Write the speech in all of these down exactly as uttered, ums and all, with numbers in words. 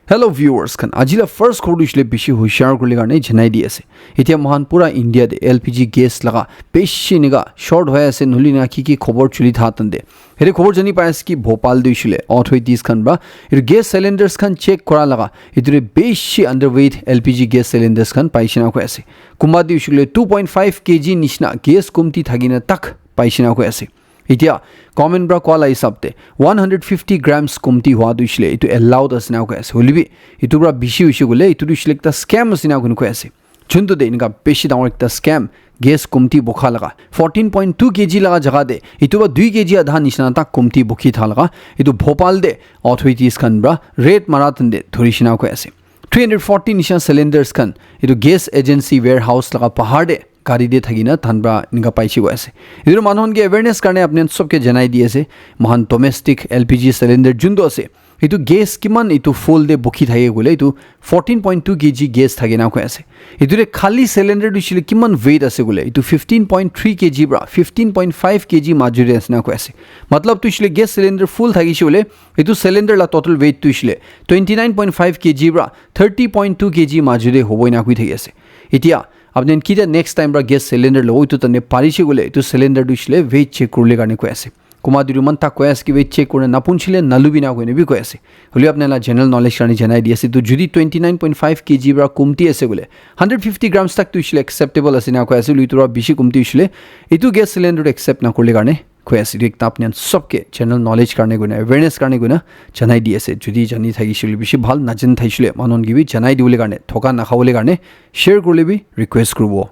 Hello viewers khan, aji la first khobor tu hoishe le bishi hushar kuribole karne janai di ase. Etia moikhan pura India te L P G gas laga bishi enika short hoi ase, nahole enika ki ki khobor chuli tha tante. Yate khobor jani pai ase ki Bhopal te hoishe le authorities khan pra etu gas cylinders khan check kura laga etu te bishi underweight L P G gas cylinders khan paishe na koi ase. Kunba te hoishe le two point five K G nishina gas kumti thaki na tak paishe na koi ase. Etia government pra koa la hisab te one hundred fifty grams kumti hua tu hoishe le etu allowed ase na koi ase. Hoilebi etu pra bishi hoishe koile etu tu hoishe le ekta scam ase na koi ase. Chuntu te enika bishi dangor ekta scam, gas kumti bukha laga fourteen point two K G laga jaga te etu pra two K G adha nishina tak kumti bukhi tha laga etu Bhopal te authorities khan pra raid mara tante dhuri she na koi ase. Three hundred forty nishina cylinders khan etu gas agency warehouse laga bahar te gari te thaki na than pra enika paishe koi ase. Etu manu khan ke awareness karne apni khan sob ke janai di ase. Moikhan domestic L P G cylinder juntu ase, etu gas kiman etu full te bukhi thake koile etu fourteen point two K G gas thake na koi ase. Etu te khali cylinder tu hoishe le kiman weight ase koile etu fifteen point three K G pra fifteen point five K G major te ase na koi ase. Matlab tu hoishe le gas cylinder full thakishe koile etu cylinder la total weight tu hoishe le twenty nine point five K G pra thirty point two K G major te hobo ena koi thaki ase. Etia apni khan kitia next time pra gas cylinder lobo etu tane parishe koile etu cylinder tu hoishe le weight check kuribole karne koi ase. Kunba tu eman tak koi ase ki weight check kurina napun chile nalubi na koine bi koi ase. Hoilebi apni la general knowledge karne janai di ase. Tu jodi twenty nine point five K G pra kumti ase koile hundred fifty grams tak tu hoishe le acceptable ase na koi ase. Hoilebi etu pra bishi kumti hoishe le etu gas cylinder tu accept na kuribole karne koi ase. Etu ekta apni khan sob ke general knowledge karne koina awareness karne koina janai di ase. Jodi jani thakishe koile bishi bhal, najani thakishe koile manu khan ke bi janai dibole karne, thoka nakhabole karne share kurile bi request kuribo.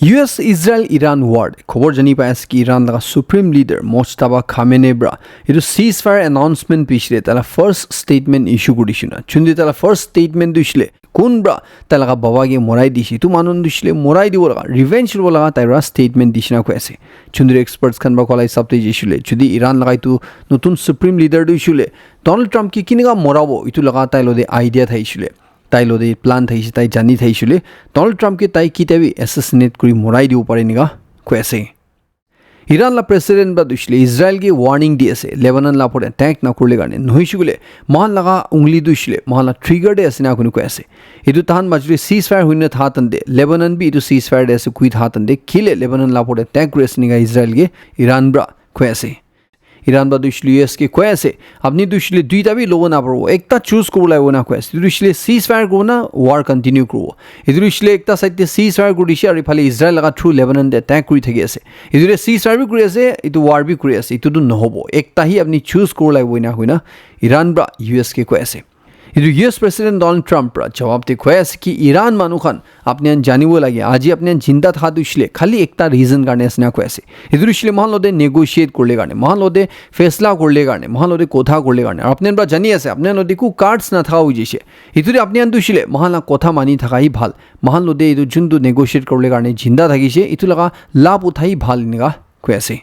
U S Israel Iran war te khobor jani pai ase ki Iran laga supreme leader Mojtaba Khamenei pra etu ceasefire announcement piche te taila first statement issue kuri dishina. Chunde taila first statement tu hoishe le kun pra tai laga baba ke morai dishi, etu manu tu hoishe le morai dibo laga, revenge lobo laga tai pra statement dishina koi ase. Chunde experts khan pra koa la hisab te jai she koile jodi Iran laga etu notun supreme leader tu hoishe le Donald Trump ke kinika morabo etu laga tai lo te idea thai she koile, tai lo te plan thai she, tai jani thai she koile Donald Trump ke tai kitia bi assassinate kuri morai dibo pare enika koi ase. Iran la president pra tu hoishe le Israel ke warning di ase, Lebanon la upor attack na kurile karne, nohoishe koile moikhan laga ungli tu hoishe le moikhan la trigger te ase na koi ase. Etu tahan major te ceasefire hoina tha tante, Lebanon bi etu ceasefire te ase koi tha tante, kile Lebanon la upor attack kuri ase enika Israel ke Iran pra koi ase. Iran pra tu hoishe le U S ke koi ase, apni tu hoishe le duita bi lobo na paribo, ekta choose kuribo lagibo na koi ase. Etu tu hoishe le ceasefire kuribo na war continue kuribo. Etu tu hoishe le ekta side te ceasefire kuri dishe aru ephale Israel laga through Lebanon te attack kuri thaki ase. Etu te ceasefire bi kuri ase, etu war bi kuri ase. Etu tu nohobo. Ekta hi apni choose kuribo lagibo ena koina Iran pra U S ke koi ase. Etu U S President Donald Trump pra jawab te koi ase ki Iran manu khan apni khan janibo lage, aji apni khan jinda tha tu hoishe le khali ekta reason karne ase na koi ase. Etu tu hoishe le moikhan lote negotiate kurile karne, moikhan lote faisla kurile karne, moikhan lote kotha kurile karne. Aru apni khan pra jani ase, apni khan lote eku cards na thaka hoi jaise. Etu te apni khan tu hoishe le moikhan la kotha mani thaka hi bhal. Moikhan lote etu juntu negotiate kurile karne jinda thakishe, etu laga labh uthai bhal enika koi ase.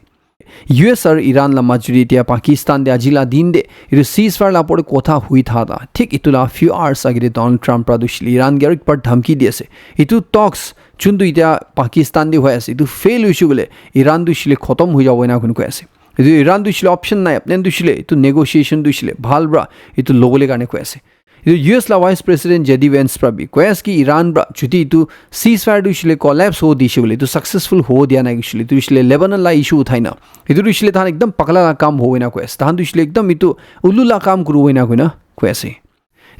U S aru Iran la major te etia Pakistan te aji la din te etu ceasefire la upor te kotha hoi tha ta, thik etu la few hours age te Donald Trump pra tu hoishe le Iran ke aru ekbar dhamki di ase. Etu talks juntu etia Pakistan te hoi ase, etu fail hoishe koile Iran tu hoishe le khotom hoi jabo ena koi ase. Etu Iran tu hoishe le option nai, apni khan tu hoishe le etu negotiation tu hoishe le bhal pra etu lobole karne koi ase. Etu U S la Vice President J D Vance pra bi koi ase ki Iran pra jodi etu ceasefire tu hoishe le collapse hobo dishe koile, etu successful hobo dia nai hoishe le, etu hoishe le Lebanon la issue uthai na, etu tu hoishe le tahan ekdam pagla la kam hobo ena koi ase. Tahan tu hoishe le ekdam etu ulu la kam kuribo ena koina koi ase.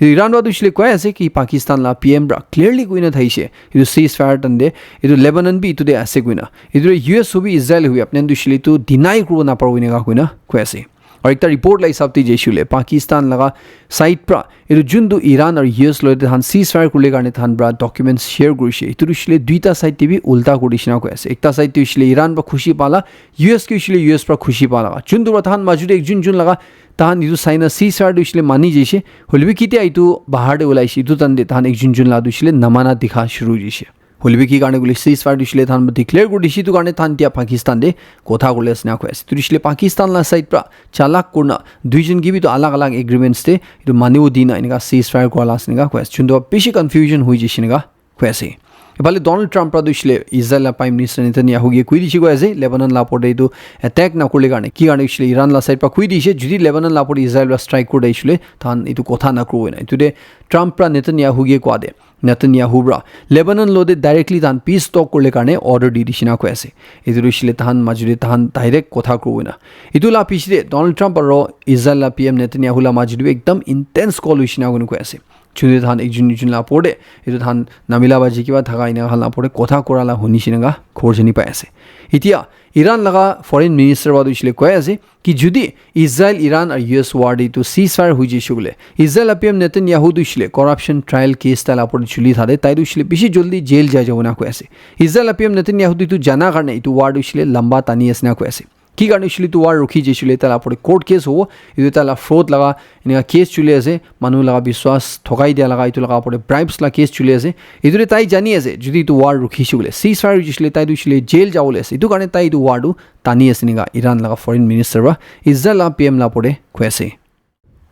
Etu Iran pra tu hoishe le koi ase ki Pakistan la P M pra clearly koina thaishe, etu ceasefire tante etu Lebanon bi etu te ase koina. Etu U S hobi Israel hobi apni khan tu hoishe le etu deny kuribo na paribo ena koina koi ase. Aru ekta report la hisab te jaise koile Pakistan laga side pra etu juntu Iran aru U S logote tahan ceasefire kuribole karne tahan pra documents share kurishe. Etu tu hoishe le duita side te bi ulta kuri dishina koi ase. Ekta side te hoishe le Iran pra khushi pala, U S ke hoishe le U S pra khushi pala. Juntu pra tahan majot te ekjun jun laga tahan etu sai na ceasefire tu hoishe le mani jaise. Hoilebi kitia etu bahar te ulaishe, etu time te tahan ekjun jun la tu hoishe le namana dikha shuru hoishe. Hoilebi ki karne koile ceasefire tu hoishe le tahan declare kuri dishe, etu karne tahan tia Pakistan te kotha kuri ase na koi ase. Tu hoishe le Pakistan la side pra chalak kurna duijon ke bi tu alag alag agreements te etu mani bo dina enika ceasefire kura la ase enika koi ase. Juntu bishi confusion hoi jaise enika koi ase. Ephale Donald Trump pra tu hoishile Israel la Prime Minister Netanyahu ke koi dishe koi ase, Lebanon la opor te etu attack na kurle karne. Ki karne hoishile Iran la side pra koi dishe, jodi Lebanon la opor te Israel pra strike kuri dishe hoile, tahan etu kotha na kuribo na. Etu te Trump pra Netanyahu ke koa de, Netanyahu pra Lebanon lo te directly tahan peace talk kurle karne order di dishe na koi ase. Etu tu hoishile tahan majo te tahan direct kotha kuribo na. Etu la piche te Donald Trump aro Israel la P M Netanyahu la majo te bi ekdam intense call hoishe na koi ase. Chunde tahan ekjun ekjun la opor te, etu tahan namila baji kiba thaka ena khan la opor te kotha kura la huni shina ka khobor jani pai ase. Etia Iran laga foreign minister wa tu hoishile koi ase ki jodi Israel, Iran aru U S war te etu ceasefire hoi jaise koile, Israel la P M Netanyahu tu hoishile corruption trial case tai la opor te chuli thade, tai tu hoishile bishi joldi jail jai jabo na koi ase. Israel la P M Netanyahu tu etu jana karne etu war tu hoishile lamba tani ase na koi ase. Ki karne hoishile etu war rukhi jaise koile tai la opor te court case hobo, etu tai la fraud laga eneka case chuli ase, manu laga biswas thokai dia laga, etu laga opor te bribes la case chuli ase. Etu te tai jani ase, jodi etu war rukhi jaise koile, ceasefire hoi jaise koile, tai tu hoishile jail jabo le ase. Etu karne tai etu war tu tani ase eneka Iran laga foreign minister pra Israel la P M la opor te koi ase.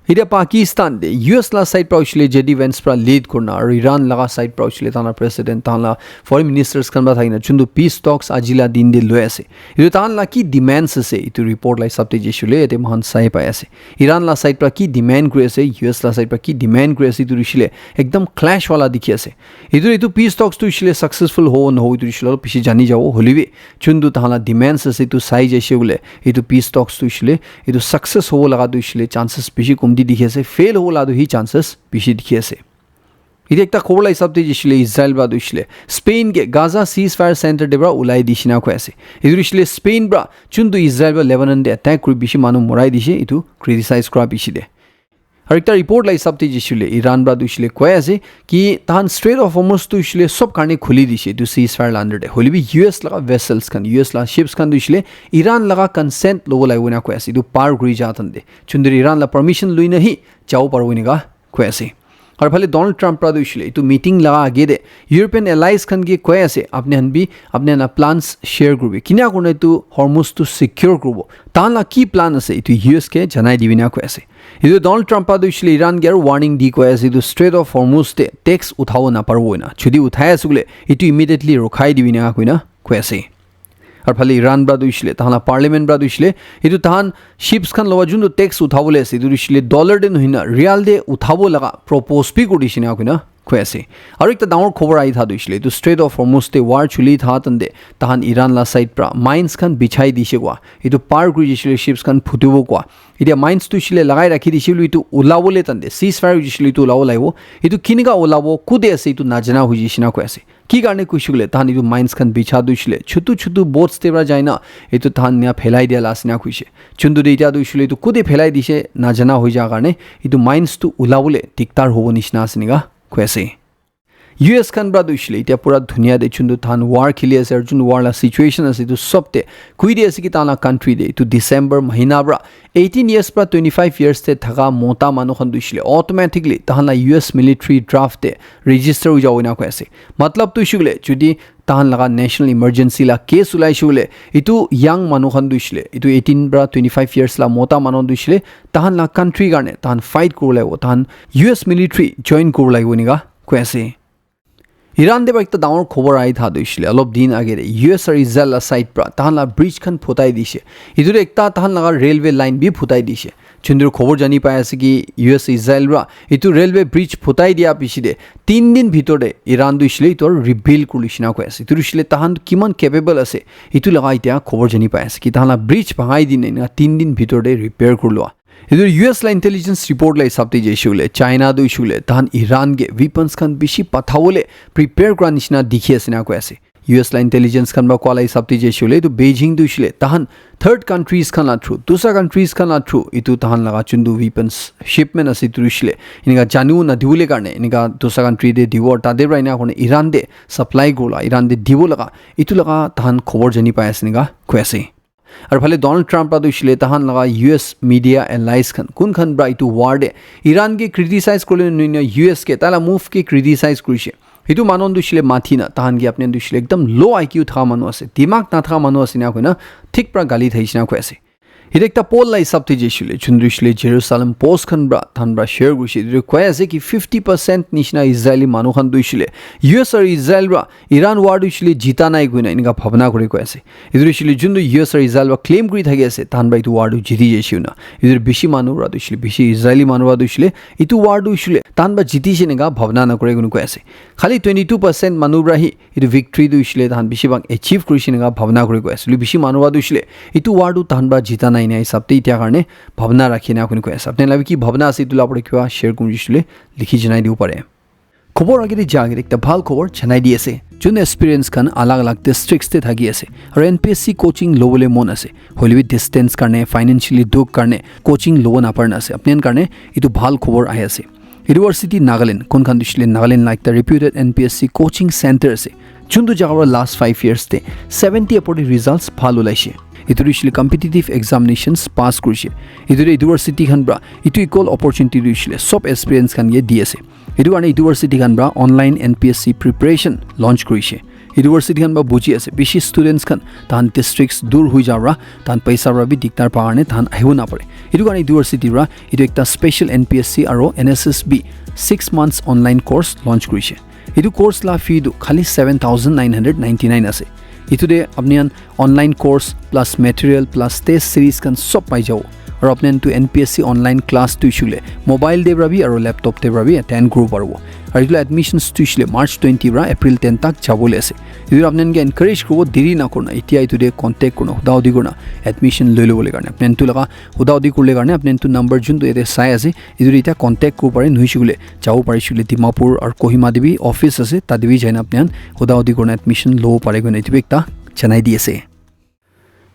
Etia Pakistan te U S la side pra hoishile J D Vance pra lead kurna aru Iran laga side pra hoishile tahan la president, tahan la foreign ministers khan pra thakina chundu peace talks aji la din te loi ase. Etu tahan la ki demands ase, etu report la hisab te jaise koile yate moikhan sai pai ase. Iran la side pra ki demand kuri ase, U S la side pra ki demand kuri ase, etu hoishile ekdam clash wala dikhi ase. Etu, etu peace talks tu hoishile successful hobo nahobo etu hoishile olop bishi jani jabo, hoile bi chundu tahan la demands ase etu sai jaise koile, etu peace talks tu hoishile etu success hobo laga tu hoishile chances bishi komti dikhi ase, fail hobo la tu hi chances bishi dikhi ase. Etia ekta khobor la hisab te jaise koile Israel pra tu hoishile Spain ke Gaza ceasefire center te pra ulai dishe na koi ase. Etu hoishile Spain pra chundu Israel pra Lebanon te attack kuri bishi manu morai dishe, etu criticize kura bishi de. Aru ekta report la hisab te jaise koile Iran pra tu hoishile koi ase ki tahan Strait of Hormuz tu hoishile sob karne khuli dishe etu ceasefire la under te. Hoile bi U S laga vessels khan, U S la ships khan tu hoishile Iran laga consent lobo lagibo na koi ase, etu par kuri ja tahan te. Chundu Iran la permission loi na hi jabo paribo eneka koi ase. Aru phale Donald Trump pra tu hoishile etu meeting laga age te European allies khan ke koi ase, apni khan bi apni khan la plans share kuribi, kina kurna etu Hormuz tu secure kuribo, tahan la ki plan ase etu U S ke janai dibi na koi ase. Etu Donald Trump pra tu hoishile Iran ke aru warning di koi ase, etu Strait of Hormuz te tax uthabo na paribo na, jodi uthai ase koile etu immediately rukhai dibi na koi na koi ase. Aru phale Iran pra tu hoishile tahan la parliament pra tu hoishile etu tahan ships khan lowa juntu tax uthabo le ase, etu tu hoishile dollar te nohoi na real te uthabo laga propose bi kuri dishe na koi na koi ase. Aru ekta dangor khobor ahi tha tu hoishile etu Strait of Hormuz te war chuli tha tahan te tahan Iran la side pra mines khan bichai dishe koa, etu par kuri jaise koile ships khan phutubo koa. Etia mines tu hoishile lagai rakhi dishe koile etu ulabo le tahan te ceasefire hoi jaise koile etu ulabo lagibo. Etu kineka ulabo, kute ase etu najana hoi jaise na koi ase. Ki karne koishe koile tahan etu mines khan bicha tu hoishile chutu chutu boats te pra jai na etu tahan nia phelai dia la ase na koishe. Chuntu de etia tu hoishile etu kute phelai dishe najana hoi ja karne etu mines tu ulabole diktar hobo nishina ase eneka koi ase. U S khan pra tu hoishile etia pura dunia te chuntu tahan war kheli ase aru chuntu war la situation ase etu sob te koi di ase ki tahan la country te etu December mahina pra eighteen years pra twenty five years te thaka mota manu khan tu hoishile automatically tahan la U S military draft te register hoi jabo ena koi ase. Matlab tu hoishe koile, jodi tahan laga national emergency la case ulaishe koile, etu young manu khan tu hoishe koile, etu eighteen pra twenty five years la mota manu tu hoishe koile, tahan la country karne tahan fight kuribo lagibo, tahan U S military join kuribo lagibo enika koi ase. Iran te pra ekta dangor khobor ahi tha tu hoishe koile, olop din age te U S aru Israel la side pra tahan la bridge khan phutai dishe. Etu te ekta tahan laga railway line bi phutai dishe. Chundur khobor jani pai ase ki U S Israel pra etu railway bridge phutai dia piche te tin din bhitor te Iran tu hoishe koile etu rebuild kuri lishina koi ase. Etu hoishe koile tahan kiman capable ase, etu laga etia khobor jani pai ase ki tahan la bridge bhangai dine na tin din bhitor te repair kuri lua. Etu U S la intelligence report la hisab te jaishe koile, China tu hoishe koile tahan Iran ke weapons khan bishi pathabole prepare kura nishina dikhi ase na koi ase. U S la intelligence khan pra koa la hisab te jaishe koile, etu Beijing tu hoishe koile tahan third countries khan la through, dusra countries khan la through, etu tahan laga chundu weapons shipment ase, etu hoishe koile enika janibo nadibole karne enika dusra country te dibo, tate pra ena kurne Iran te supply kurla, Iran te dibo laga, etu laga tahan khobor jani pai ase enika koi ase. Aru phale Donald Trump pra tu hoishe koile tahan laga U S media allies khan, kun khan pra etu war te Iran ke criticize kurle nohoi na U S ke tai la move ke criticize kurishe. Etu manu tu hoishe koile mathi na, tahan ke apni tu hoishe koile ekdam low I Q thaka manu ase, dimag nathaka manu ase na koi na thik pra gali thaishe na koi ase. Etu ekta poll la hisab te jaishile, chundrishile Jerusalem Post khan pra, than pra share kurishe, etu koi ase ki fifty percent nishina Israeli manu khan tu ishile, U S aru Israel pra Iran war tu ishile jita nai koina enika bhabna kuri koi ase. Etu ishile juntu U S aru Israel pra claim kuri thaki ase, than pra etu war tu jiti jaishe na. Etu bishi manu pra tu ishile, bishi Israeli manu pra tu ishile, etu war tu ishile, than pra jiti she enika bhabna na kure koina koi ase. Khali twenty two percent manu pra hi etu victory tu ishile tahan bishi bhag achieve kurishe enika bhabna kuri koi ase. Hoilebi bishi manu pra tu ishile etu war tu tahan pra jita nai na hisab te etia karne bhabna rakhi na kuni koi ase. Apni la bi ki bhabna ase etu la pore kiba share kuri ishile likhi janai dibo pare. Khobor age te ja age te ekta bhal khobor janai di ase. Jun aspirants khan alag alag districts te thaki ase. Aru N P S C coaching lobole mon ase. Hoilebi distance karne, financially dukh karne coaching lobo napar na ase. Apni khan karne etu bhal khobor ahi ase. University Nagaland, kun khan tu ishile Nagaland la ekta reputed N P S C coaching center ase. Juntu jaga pra last five years te seventy upor te results bhal ulaishe. Etu tu ishile competitive examinations pass kurishe. Etu tu university khan pra etu equal opportunity tu ishile sob aspirants khan ke di ase. Etu karne university khan pra online N P S C preparation launch kurishe. University khan pra buji ase, bishi students khan tahan districts dur hui ja pra, tahan paisa pra bi dikdar pa karne tahan ahibo napare. Etu karne university pra etu ekta special N P S C aro N S S B six months online course launch kurishe. Etu course la fee tu khali seven thousand nine hundred ninety nine ase. Etu te apni khan online course plus material plus test series khan sob pai jabo. Aru apni khan tu N P S C online class tu ishile mobile te pra bi aru laptop te pra bi attend kuribo paribo. Aru etu la admissions tu ishile March twenty pra April ten tak jabole ase. Etu apni khan ke encourage kuribo, deri na kurna etia etu te contact kurna huda hudi kurna admission loi lobole karne. Apni khan tu laga huda hudi kurle karne apni khan tu number juntu yate sai ase, etu te etia contact kuribo pare, nohoishe koile jabo parishe koile Dimapur aru Kohima te bi office ase, tate bi jaina apni khan huda hudi kurna admission lobo pare koina etu bi ekta janai di ase.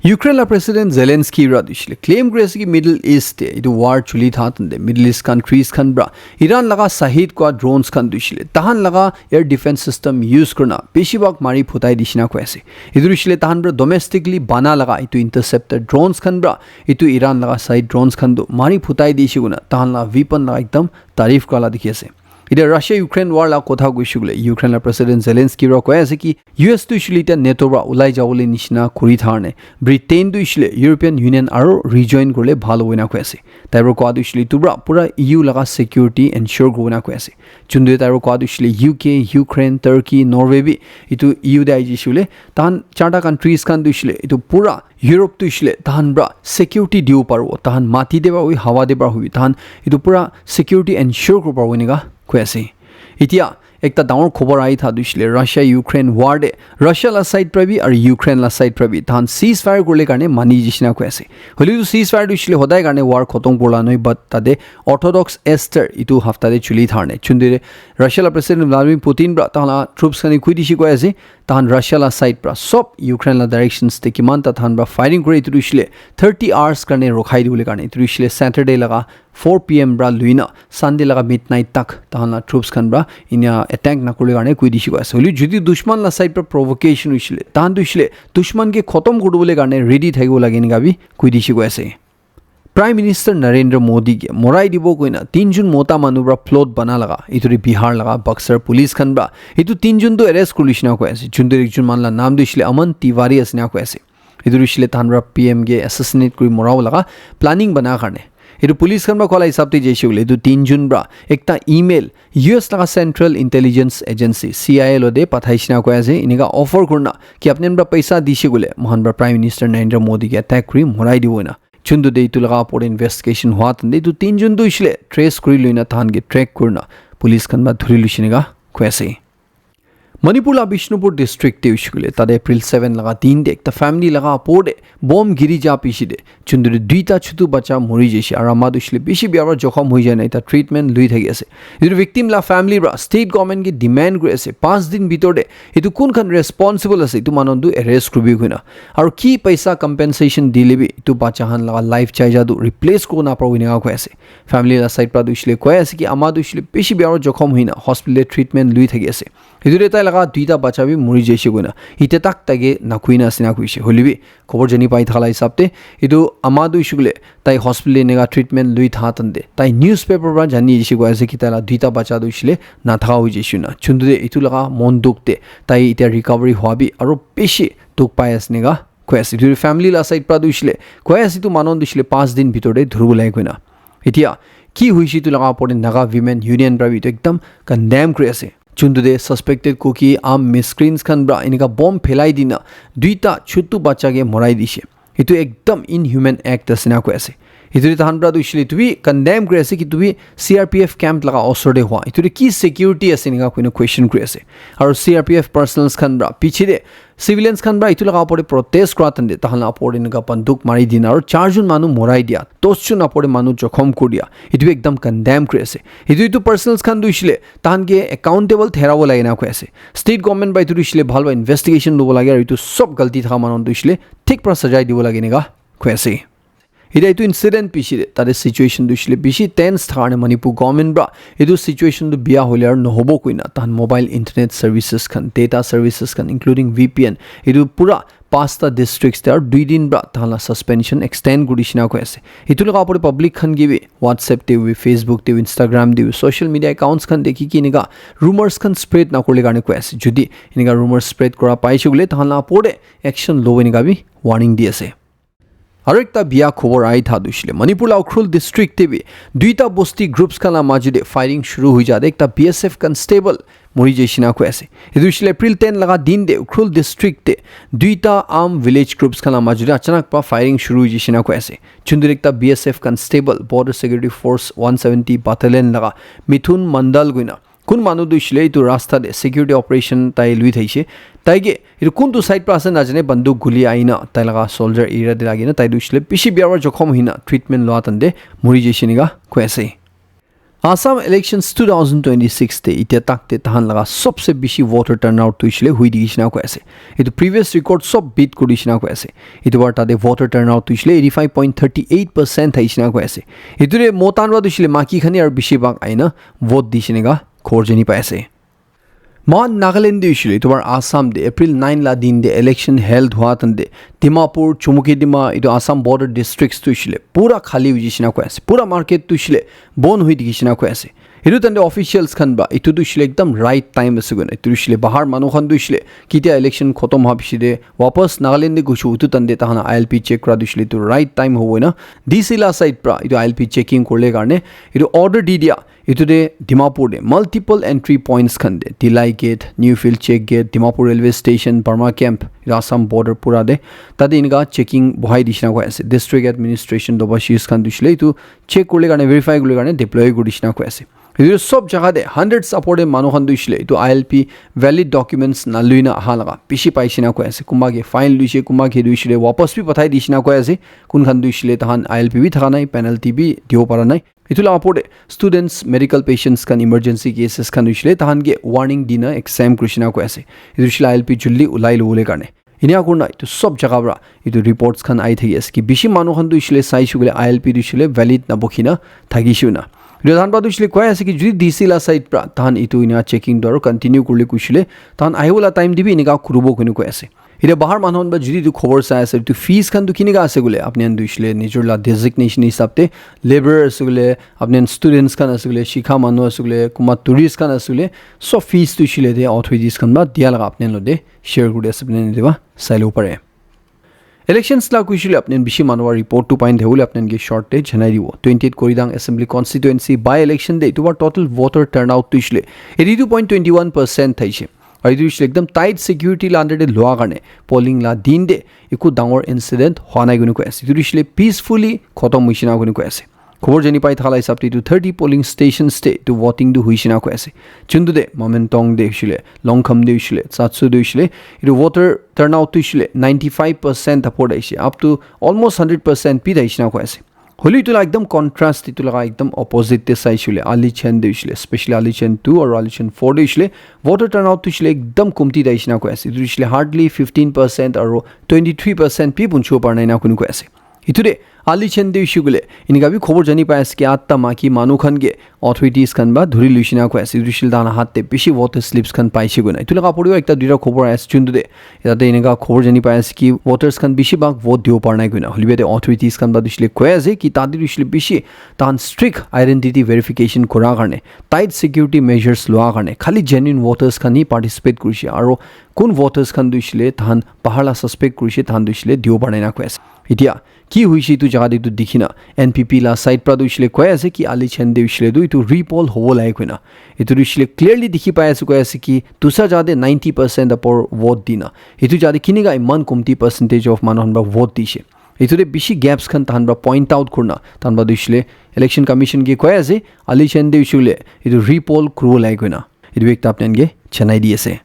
Ukraine la President Zelensky pra tu ishile claim kuri ase ki Middle East te etu war chuli tha tante Middle East countries khan pra Iran laga Shahed kua drones khan tu ishile tahan laga air defense system use kurna bishi bhag mari phutai dishe na koi ase. Etu tu ishile tahan pra domestically bana laga etu interceptor drones khan pra etu Iran laga Shahed drones khan tu mari phutai dishe koina tahan la weapon laga ekdam tarif kura la dikhi ase. Etia Russia Ukraine war la kotha koishe koile Ukraine la President Zelensky pra koi ase ki U S tu ishile etia NATO pra ulai jabole nishina kuri tharne Britain tu ishile European Union aro rejoin kurle bhal hobo na koi ase. Tai pra koa tu ishile etu pra pura E U laga security ensure kuribo na koi ase. Juntu tai pra koa tu ishile U K, Ukraine, Turkey, Norway bi etu E U te ahi jai shile tahan charta countries khan tu ishile etu pura Europe tu ishile tahan pra security dibo paribo, tahan mati te pra hui, hawa te pra hui, tahan etu pura security ensure kuribo paribo enika koi ase. Etia ekta dangor khobor ahi tha tu ishile Russia Ukraine war te Russia la side pra bi aru Ukraine la side pra bi tahan ceasefire kurle karne mani jishina koi ase. Hoile tu ceasefire tu ishile hodai karne war khotom kurla noi, but tate Orthodox Easter etu hafta te chuli tharne. Chundire Russia la President Vladimir Putin pra tahan la troops khan ke koi dishe koi ase, tahan Russia la side pra sob Ukraine la directions te kiman ta tahan pra firing kure etu tu ishile thirty hours karne rokhai dibole karne etu tu ishile Saturday laga four P M pra luina Sunday laga midnight tak tahan la troops khan pra inia attack na kurle karne koi dishe koi ase. Hoile jodi dushman la side pra provocation hoishile tahan tu ishile dushman ke khotom kuri dibole karne ready thakibo lage enika bi koi dishe koi ase. Prime Minister Narendra Modi ke morai dibo koina tinjun mota manu pra plot bana laga etu ri Bihar laga Buxar police khan pra etu tinjun tu arrest kuri lishina koi ase. Juntu ekjun manu la naam tu ishile Aman Tiwari ase na koi ase. Etu tu ishile tahan pra P M ke assassinate kuri morabo laga planning bana karne. Etu police khan pra koa la hisab te jaishe koile etu tinjun pra ekta email U S laga Central Intelligence Agency C I A lo te pathaishe na koi ase enika offer kurna ki apni khan pra paisa dishe koile moikhan pra Prime Minister Narendra Modi ke attack kuri morai dibo ena. Juntu te etu laga opor te investigation hua tante etu tinjun tu ishile trace kuri loina tahan ke track kurina police khan pra dhuri luishe enika koi ase. Manipur la Bishnupur district te hoishe koile tate April seven laga din te ekta family laga opor te bomb giri ja piche te juntu te duita chutu bacha mori jaishe aru ama tu hoishe koile bishi bia para jokhom hoi jai na eta treatment lui thaki ase. Etu victim la family para state government ke demand kuri ase, panch din bitor te etu kun khan responsible ase etu manu tu arrest kuribi koina, aru ki paisa compensation dile bi etu bacha khan laga life chai ja tu replace kuribo naparibo enika koi ase. Family la side para tu hoishe koile koi ase ki ama tu hoishe koile bishi bia para jokhom hoina hospital te treatment lui thaki ase. Etu te tai laga duita bacha bi mori jaishe koina etia tak tai ke nakoi na ase ena koishe. Hoile bi khobor jani pai thaka la hisab te etu ama tu hoishe koile tai hospital te enika treatment lui tha tante tai newspaper para jani jaishe koi ase ki tai la duita bacha tu hoishe koile nathaka hoi jaishe na. Chuntu te etu laga mon dukh te tai etia recovery hua bi aru bishi dukh pai ase enika koi ase. Etu family la side pra tu hoishe le koi ase, etu manu tu hoishe le panch din bitor te dhuribo lage koina. Etia ki hoishe, etu laga opor te Naga Women Union pra bi etu ekdam condemn kuri ase. Chuntu te suspected Kuki armed miscreants khan pra enika bomb phelai dina duita chutu bacha ke morai dishe. Etu ekdam inhuman act ase na koi ase. Etu te tahan pra tu hoishe le etu bi condemn kuri ase ki etu bi C R P F camp laga osor te hua. Etu te ki security ase enika koina question kuri ase. Aru C R P F personnels khan pra piche te civilians khan pra etu laga opor te protest kura tande tahan la opor te enika banduk mari dina aru char jon manu morai dia, dos jon opor te manu jokhom kuri dia. Etu bi ekdam condemn kuri ase. Etu, etu personnels khan tu hoishe le tahan ke accountable therabo lage na koi ase. State government pra etu tu hoishe le bhal pra investigation lobo lage aru etu sob galti thaka manu tu hoishe le thik pra sajai dibo lage enika koi ase. Etia etu incident piche te tate situation tu hoishe le bishi tense thaka karne Manipur government pra etu situation tu bia hoile aru nohobo koina tahan mobile internet services khan, data services khan, including V P N, etu pura pasta districts te aru dui din pra tahan la suspension extend kuri dishe na koi ase. Etu laga opor te public khan ke bi WhatsApp te bi, Facebook te bi, Instagram te bi, social media accounts khan te ki ki enika rumors khan spread na kurle karne koi ase. Jodi enika rumors spread kura paishe koile tahan la opor te action lobo enika bi warning di ase. Aru ekta bia khobor ahi tha tu hoishe le Manipur la Ukhrul district te bi duita bosti groups khan la majo te firing shuru hoi ja te ekta B S F constable mori jaishe na koi ase. Etu hoishe le April ten laga din te Ukhrul district te duita armed village groups khan la majo te achanak pra firing shuru hoi jaishe na koi ase. Chuntu te ekta B S F constable, Border Security Force one seventy Battalion laga Mithun Mandal koina kun manu tu hoishe le etu rasta te security operation tai lui thaishe. Tai ke etu kuntu side pra ase najane, banduk guli ahina tai laga shoulder area te lagi na tai tu hoishe le bishi bia pra jokhom hoina treatment loa tande mori jaishe enika koi ase. Assam elections two thousand twenty-six te etia tak te tahan laga sobse bishi voter turnout tu hoishe le hui dikhi shina koi ase. Etu previous record sob beat kuri shina koi ase. Etu bar tate voter turnout tu hoishe le eighty-five point thirty-eight percent thai shina koi ase. Etu re motan wa tu hoishe le maki khani aru bishi bhag ahina vote di shina ka khobor jani pai ase. Mohan Nagaland te hoishe le, etu bar Assam te April nine la din te election held hua tan te Dimapur, Chumukedima, etu Assam border districts tu hoishe le pura khali hoji shina koi ase. Pura market tu hoishe le bon hui dikhi shina koi ase. Etu tan te officials khan ba, etu tu hoishe le ekdam right time ase koina. Etu hoishe le bahar manu khan tu hoishe le ketia election khotom hua piche te wapas Nagaland te gushi utu tan te tahan I L P check kura tu hoishe le etu right time hobo na. D C la side pra etu I L P checking kurle karne etu order di dia. Etu te Dimapur te multiple entry points khan te, Tilai Gate, New Field Check Gate, Dimapur Railway Station, Burma Camp, etu Assam border pura te, tate enika checking bohai dishina koi ase. District Administration Dobashis khan tu hoishe le etu check kurle karne, verify kurle karne deploy kuri dishina koi ase. Etu sob jaga te hundreds upor te manu khan tu hoishe le etu I L P valid documents nalui na aha laga bishi pai shina koi ase. Kunba ke fine luishe, kunba ke tu hoishe le wapas bi pathai dishina koi ase. Kun khan tu hoishe le tahan I L P bi thaka nai, penalty bi dibo para nai. Etu la opor te students, medical patients khan, emergency cases khan hoishe le tahan ke warning dina exam kurishina koi ase. Etu hoishe le I L P juldi ulai lobole karne. Inia kurna etu sob jaga pra etu reports khan ahi thaki ase ki bishi manu khan tu hoishe le sai shukule I L P tu hoishe le valid na bokhi na thaki shu na. Etu tahan pra tu hoishe le koi ase ki jodi D C la side pra tahan etu inia checking tu aru continue kurle kuishe le tahan ahi wala time te bi enika kuribo koi na koi ase. Etia bahar manu khan ba jodi etu khobor sai ase, etu fees khan tu kinika ase koile, apni khan tu hoishe le nijor la designation hisab te laborer ase koile, apni khan students khan ase koile, shikha manu ase koile, kunba tourist khan ase koile, sob fees tu hoishe le te authorities khan ba dia laga apni khan lo te share kuri ase, apni khan etu ba sai labo pare. Elections la kuishe le apni khan bishi manu wa report tu pai nathake koile apni khan ke short te janai dibo. Twenty-eight Koridang Assembly Constituency by-election te etu ba total voter turnout tu hoishe le eighty-two point twenty-one percent thaishe. Aru etu hoishe le ekdam tight security la under te lua karne polling la din te eku dangor incident hua nai koina koi ase. Etu hoishe le peacefully khotom hoishe na koina koi ase. Khobor jani pai thaka la hisab te etu thirty polling stations te etu voting tu hoishe na koi ase. Chuntu te Mamentong te hoishe le, Longkham te hoishe le, Satsu te hoishe le, etu voter turnout tu hoishe le ninety-five percent upor te ahishe. Up to almost hundred percent bi thaishe na koi ase. Hoile etu la ekdam contrast, etu laga ekdam opposite te saishe koile, Alichan te hoishe le, especially Alichan two aru Alichan four te hoishe le, voter turnout tu hoishe le ekdam kumti thaishe na koi ase. Etu hoishe le hardly fifteen percent aru twenty-three percent bi punchibo para nai na koi koi ase. Etu te Alichen te hoishe koile, enika bi khobor jani pai ase ki atta maki manu khan ke authorities khan ba dhuri luishe na koi ase. Etu hoishe le tahan hat te bishi water slips khan paishe koina. Etu laga opor te ekta duita khobor ahi ase, juntu te tate enika khobor jani pai ase ki voters khan bishi bhag vote dibo para nai koina. Hoilebi yate authorities khan ba hoishe le koi ase ki tate hoishe le bishi tahan strict identity verification kura karne, tight security measures lua karne, khali genuine voters khan hi participate kurishe. Aro kun voters khan hoishe le tahan bahar la suspect kurishe, tahan hoishe le dibo para nai na koi ase. Etia ki hoishe etu jaga te etu dikhi na N P P la side pra tu hoishe le koi ase ki Alichen te hoishe le tu etu repoll hobo lage koina. Etu tu hoishe le clearly dikhi pai ase koi ase ki dusra jaga te ninety percent upor vote dina. Etu jaga te kinika iman komti percentage of manu khan pra vote dishe. Etu te bishi gaps khan tahan pra point out kurna tahan pra tu hoishe le Election Commission ke koi ase Alichen te hoishe le etu repoll kuribo lage koina. Etu ekta apni khan ke janai di ase.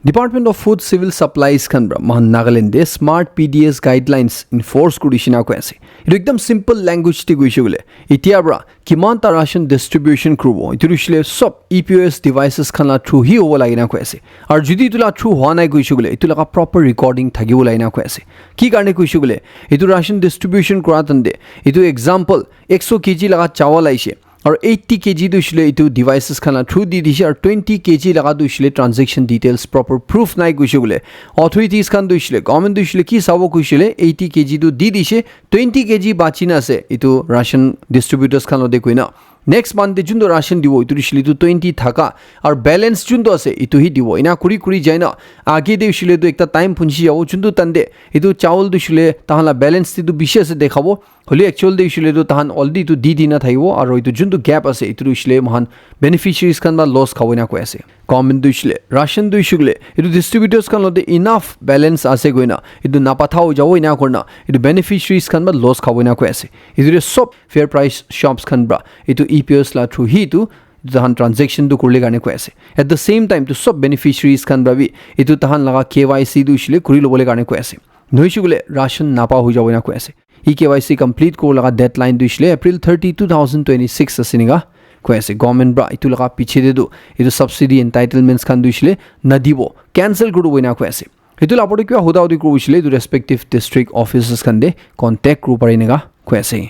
Department of Food Civil Supplies khan pra mohan Nagaland te smart P D S guidelines enforce kuri shina koi ase. Etu ekdam simple language te koishe koile, etia pra kiman ta ration distribution kuribo, etu hoishe le sob E P O S devices khan la through hi hobo lage na koi ase. Aru jodi etu la through hua nai koishe koile, etu laga proper recording thakibo lage na koi ase. Ki karne koishe koile, etu ration distribution kura tante, etu example, ekso K G laga chawal aishe, aru eighty K G tu hoishe le etu devices khan la through di dishe, aru twenty K G laga tu hoishe le transaction details proper proof nai koishe koile, authorities khan tu hoishe le, government tu hoishe le ki sabo koishe le, eighty K G tu di dishe, twenty K G bachi na ase etu ration distributors khan lote koina. Next month te juntu ration dibo, etu hoishe le etu twenty thaka, aru balance juntu ase, etu hi dibo. Ena kuri kuri jaina, age te hoishe le etu ekta time phunchi jabo, juntu tante etu chawal tu hoishe le tahan la balance te tu bishi ase dekhabo. Hoile actual te hoishe le tu tahan already etu di dina thakibo, aru etu juntu gap ase, etu tu hoishe le mohan beneficiaries khan pra loss khabo ena koi ase. Government tu hoishe le, ration tu hoishe koile, etu distributors khan lote enough balance ase koina, etu napatha hoi jabo ena kurna, etu beneficiaries khan pra loss khabo ena koi ase. Etu te sob fair price shops khan pra, etu E P O S la through hi etu, etu tahan transaction tu kurile karne koi ase. At the same time, tu sob beneficiaries khan pra bi, etu tahan laga K Y C tu hoishe le kuri lobole karne koi ase. Nohoishe koile ration napa hoi jabo ena koi ase. E K Y C complete kura laga deadline tu hoishe le April thirty, two thousand twenty-six ase ena koi ase. Government pra etu laga piche te tu etu subsidy entitlements khan tu hoishe le nadibo, cancel kuri dibo ena koi ase. Etu la opor te kiba huda hudi kuribo hoishe le etu respective district offices khan te contact kuribo pare ena koi ase.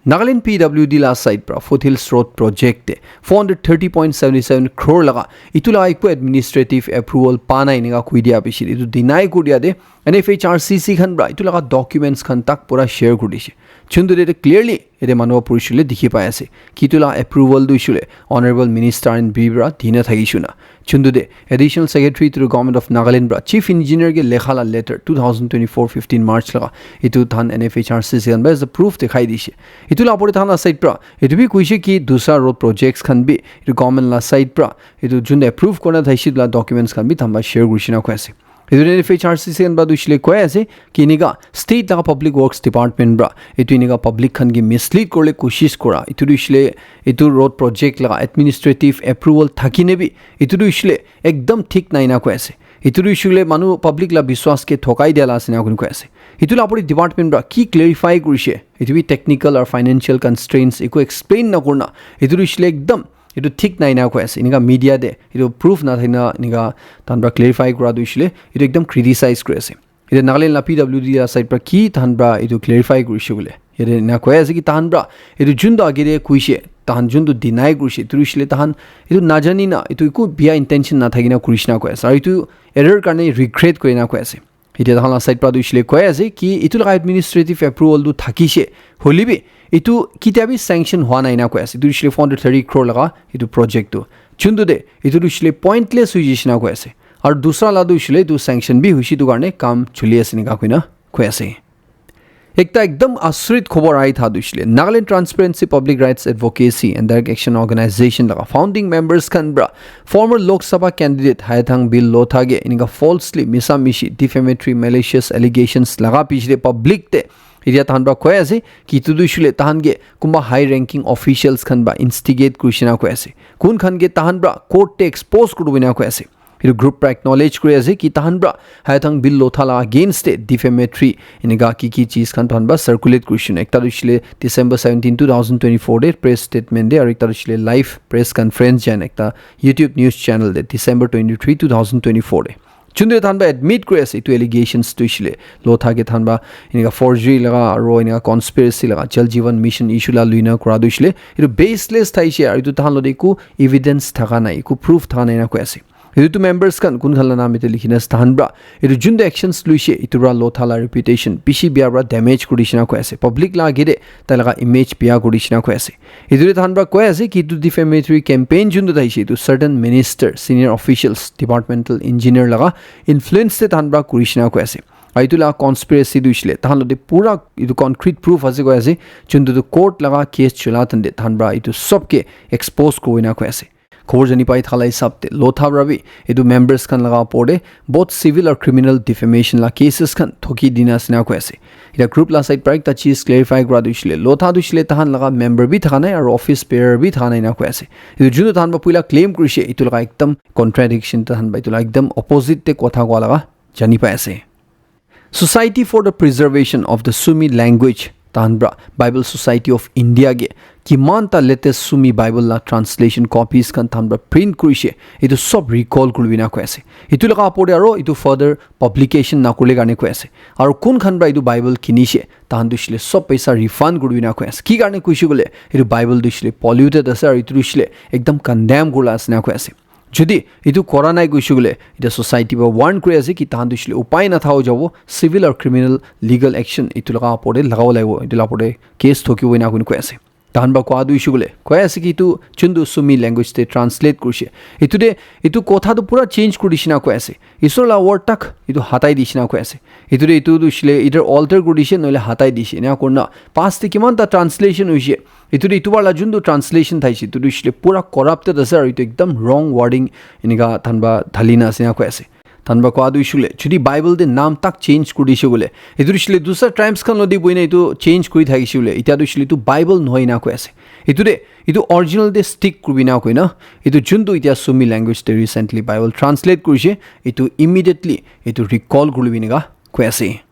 Nagaland P W D la side pra Foothills Road project te four hundred thirty point seven seven crore laga etu laga eku administrative approval pa nai ena koi dia piche te etu deny kuri dia te N F H R C C khan pra etu laga documents khan tak pura share kuri dishe. Juntu te clearly ete manu pura hoishe le dikhi pai ase ki etu laga approval tu hoishe le Honorable Minister and B pra dina thakishe na. Juntu te Additional Secretary to the Government of Nagaland pra Chief Engineer ke lekha la letter two thousand twenty-four fifteen March laga etu tahan N F H R C C khan pra as a proof dekhai dishe. Etu la opor te tahan la side pra etu bi koishe ki dusra road projects khan bi etu government la side pra etu juntu approve kurina thaishe etu la documents khan bi tahan pra share kurishe na koi ase. Etu N F H R C C khan pra tu hoishe le koi ase ki enika state laga public works department pra etu enika public khan ke mislead kuribole koshish kura, etu tu hoishe le etu road project laga administrative approval thaki ne bi etu tu hoishe le ekdam thik nai na koi ase. Etu tu hoishe le manu public la biswas ke thokai dia la ase na koi ase. Etu la opor te department pra ki clarify kurishe, etu bi technical or financial constraints eku explain na kurina etu tu hoishe le ekdam etu thik nai na koi ase. Enika media te etu proof na thakina enika tahan pra clarify kura tu hoishe le etu ekdam criticize kuri ase. Etu Nagaland la P W D la side pra ki tahan pra etu clarify kurishe koile, yate ena koi ase ki tahan pra etu juntu age te koishe, tahan juntu deny kurishe, etu hoishe le tahan etu najani na, etu eku bia intention na thaki na kurishe na koi ase. Aru etu error karne regret kuri na koi ase. Etia tahan la side pra tu hoishe le koi ase ki etu laga administrative approval tu thakishe, hoile bi etu ketia bi sanction hua nai na koi ase. Etu hoishe le four hundred thirty crore laga etu project tu. Juntu te etu tu hoishe le pointless hoi jaishe na koi ase. Aru dusra la tu hoishe le etu sanction bi hoishe etu karne kam choli ase enika koi na koi ase. Ekta ekdam asrit khobor ahi tha tu hoishe le Nagaland Transparency Public Rights Advocacy and Direct Action Organization laga founding members khan pra former Lok Sabha candidate Hayathang Bill Lotha ke enika falsely, misa mishi, defamatory, malicious allegations laga piche te public te etia tahan pra koi ase ki etu tu hoishe le tahan ke kunba high ranking officials khan pra instigate kurishe na koi ase. Kun khan ke tahan pra court te expose kuribo ena koi ase. Etu group pra acknowledge kuri ase ki tahan pra Hayathang Bill Lotha la against te defamatory enika ki ki cheez khan tahan pra circulate kurishe na. Ekta tu hoishe le December seventeen, two thousand twenty-four te press statement te, aru ekta tu hoishe le live press conference jan ekta YouTube news channel te December twenty-three, two thousand twenty-four te. Chunde thanba admit kuri ase itu allegations tu ishile. Lotha ke thanba inika forgery laga aro inika conspiracy laga Jal Jeevan Mission issue la luina kura tu ishile. Itu baseless thaishe aro itu tahan lode iku evidence thaka nai, iku proof thaka nai na koi ase. Itu tu members khan kun khan la naam ite likhina ase tahan bra. Itu junde actions luishe itu ra Lotha la reputation bishi bia bra damage kuri shina koi ase. Public la agede tai laga image bia kuri shina koi ase. Itu de tahan bra koi ase ki itu defamatory campaign junde thaishe itu certain minister, senior officials, departmental engineer laga influence te tahan bra kuri shina koi ase. Aru itu la conspiracy tu ishile tahan lode pura itu concrete proof ase koi ase. Junde tu court laga case chula tande tahan bra itu sob ke expose kuri na koi ase. Khobor jani pai thala hisab te Lotha bra bi itu members khan laga opor te both civil or criminal defamation la cases khan thoki dina ase na koi ase. Ita group la side para ekta cheez clarify kura tu ishile Lotha tu ishile tahan laga member bi thaka nai aro office bearer bi thaka nai na koi ase. Itu junde tahan ba puila claim kurishe itu laga ekdam contradiction tahan ba itu laga ekdam opposite te kotha koa laga jani pai ase. Society for the Preservation of the Sumi Language tahan bra Bible Society of India ke kiman ta latest Sumi Bible la translation copies khan tahan bra print kurishe itu sob recall kuribina koi ase. Itu laga opor te aro itu further publication na kurile karne koi ase. Aro kun khan bra itu Bible kinishe tahan tu ishile sob paisa refund kuribina koi ase. Ki karne kuishe kule itu Bible tu ishile polluted ase aro itu tu ishile ekdam condemn kurila ase na koi ase. Jodi itu kora nai kuishe kule ita society ba warn kuri ase ki tahan tu ishile upai na thao jabo civil or criminal legal action itu laga opor te lagabo lagibo itu laga opor te case thokibo ina koi ase. Tahan ba koa tu ishule koi ase ki itu jundu Sumi language te translate kurishe itu de itu kotha tu pura change kuri dishina koi ase. Isor la word tak itu hatai dishina koi ase. Itu de itu tu ishile either alter kuri dishe noile hatai dishe ina kurna past te kiman ta translation hoishe. Itu de itu wala jundu translation thaishe itu tu ishile pura corrupted ase aro itu ekdam wrong wording inika tahan ba dhalina ase ina koi ase. Tahan ba koa tu ishule jodi Bible te naam tak change kuri dishe bole itu tu ishile dusra tribes khan lodi boina itu change kuri thakishe bole itya tu ishile itu Bible nohoi ina koi ase. Itu de itu original te stick kuribi na koina itu jundu itya Sumi language te recently Bible translate kurishe itu immediately itu recall kuribi nika koi ase.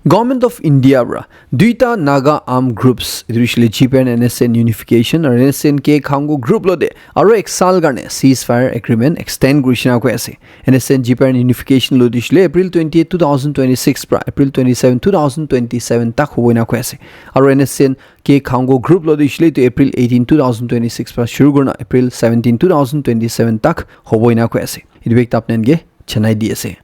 Government of India pra duita Naga armed groups itu ishile G P R and N S C N unification aru N S C N K Khango group lode aro ek saal karne ceasefire agreement extend kurishina koi ase. N S C N G P R unification lode ishile April twenty-eight, two thousand twenty-six pra April twenty-seven, two thousand twenty-seven tak hobo ina koi ase. Aro N S C N K Khango group lode ishile itu April eighteen, two thousand twenty-six pra shuru kurna April seventeen, two thousand twenty-seven tak hobo ina koi ase. Itu bek tapnen ke chanai di ase.